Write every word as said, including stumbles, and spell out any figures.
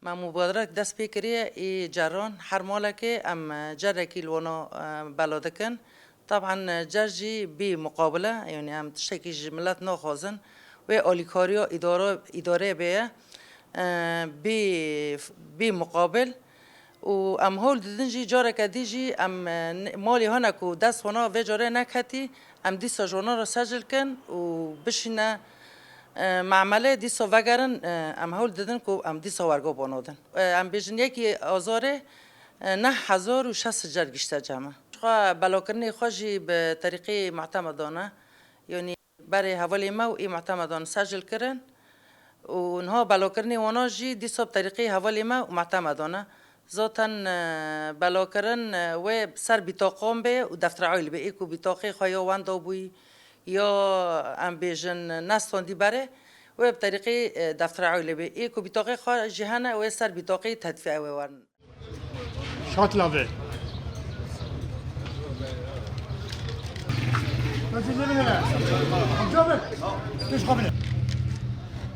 Me mubaderek dest pê kiriye, ê caran her malekê em, e, carekî li wana, e, bela dikin. Taban, e, car jî bî muqabil e, yanî em tiştekî ji milet naxwazin. Wê alîkariya îdara, îdareyê bê ye, e, bî, bî muqabil. Û em hewl didin jî careke dî jî em, e, ne-, malê hene ku dest wana vê carê neketî, em dîsa ji wana re secil kin û bişîne, e, memelê dîsa vegerin, e, em hewl didin ku em dîsa wergo banodin. E, em bêjin yekî Azarê, e, neh hezar û şeş sed car gişte cem e. Xwe belakirinê xwe jî bi terîqê mutemedan e. Yanî berê hevalê me û ê mutemedan secil kirin û niha belakirinê wana jî dîsa bi terîqê hevalê me û mutemedan e. Zaten, e, belakirin, e, wê ser bîtaqan bê û deftera oylê bê. Ê ku bîtaqê xwe ya wenda bûyî ya em bêjin nestandî berê, wê bi terîqê, e, deftera oylê bê. Ê ku bîtaqê xwe jî hene, wê ser bîtaqê tedfî ew ê werin. Şat lave.